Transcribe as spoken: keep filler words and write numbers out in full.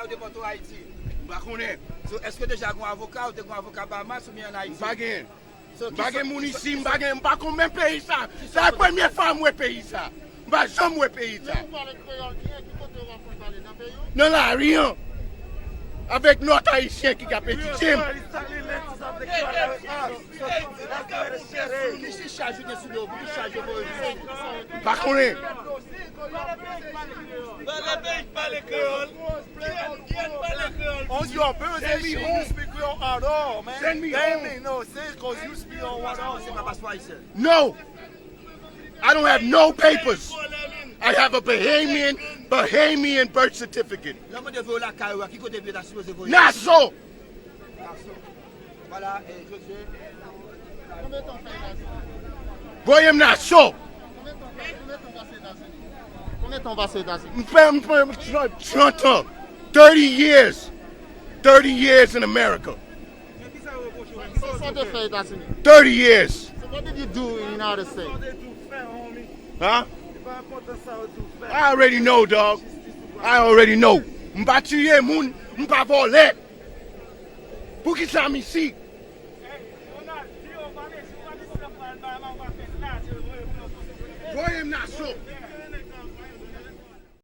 Yo depòte w Ayiti. M pa konnen. So, èske deja gen yon avoka, ou te gen yon avoka Bahamas oubyen ann Ayiti? M pa gen. So, M pa ki gen sòt- moun ki isi, sòt- m pa gen, m pa konn menm peyi sa. Sa e premye fwa m wè peyi sa. M pa janm wè peyi sa. Ou pale kreyòl byen, ki kote w aprann pale? Nan peyi w? Nan lari an. Avèk nòt ayisyen ki ka etidye m. Ki chaj ou gen sou do? Pou ki chaj yo voye w? Pa konnen. Pale peyi k pale kreyòl. Ki an ki an pale kreyòl? On your position, you speak Creole at all, man. Send me Damn home. It, no, say cause you speak on what Se pa paspò ayisyen. No. I don't have no papers. I have a Bahamian, Bahamian birth certificate. Lè mwen te voye w lakay ou a, ki kote yo ta sipoze voye? Nassau. Vwala, eh, José. Konbyen tan w fè Etazini? Voye m Nassau. Konbyen tan w fè- konbyen tan w pase Etazini? Konbyen tan w pase Etazini? M fè m fè trant an. Thirty years. Thirty years in America. Sa sa w te fè Etazini? Thirty years. So what did you do in United States? Huh? I already know, dog. I already know. M pa tiye moun, m pa vòlè. Pou ki sa m isi? Voye m Nassau.